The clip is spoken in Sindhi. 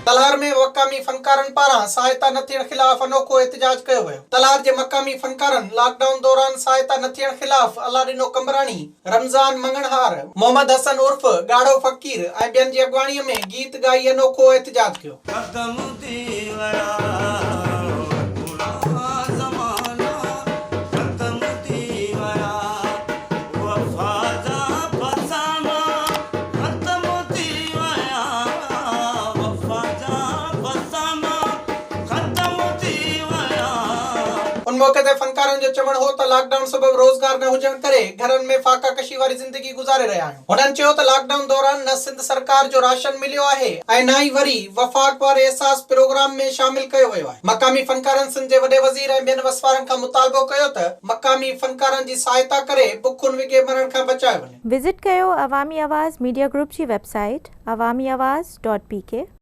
تلهار ۾ مقامي فنڪارن پاران سهائتا نه ٿيڻ خلاف انوکو احتجاج ڪيو ويو. تلهار جي مقامي فنڪارن لاڪ ڊائون دوران سهائتا نه ٿيڻ خلاف الله ڏنو قمبراڻي، رمضان مڱڻهار، محمد حسن عرف ڳاڙهو فقير ۽ ٻين جي اڳواڻي ۾ گيت ڳائي انوکو احتجاج ڪيو. ختم ٿي ويا پراڻا زمانا ختم ٿي ويا وفا جا فسانا ختم ٿي ويا وفا جا فسانا ختم ٿي ويا. ان موقعي تي فنڪارن جو چوڻ هو ته لاڪ ڊائون سبب روزگار نه هجڻ ڪري گهرن ۾ فاقا ڪشي واري زندگي گذاري رهيا آهيون. هنن چيو ته لاڪ ڊائون دوران نه سنڌ سرڪار جو راشن مليو آهي ۽ نه ئي وري وفاق واري احساس پروگرام ۾ شامل ڪيو ويو آهي. مقامي فنڪارن سنڌ جي وڏي وزير ۽ ٻين وسوارن کان مطالبو ڪيو ته مقامي فنڪارن جي سهائتا ڪري بکن وگهي مرڻ کان بچايو وڃي. وزٽ ڪيو عوامي آواز ميڊيا گروپ جي website Awami Awaz dot P K.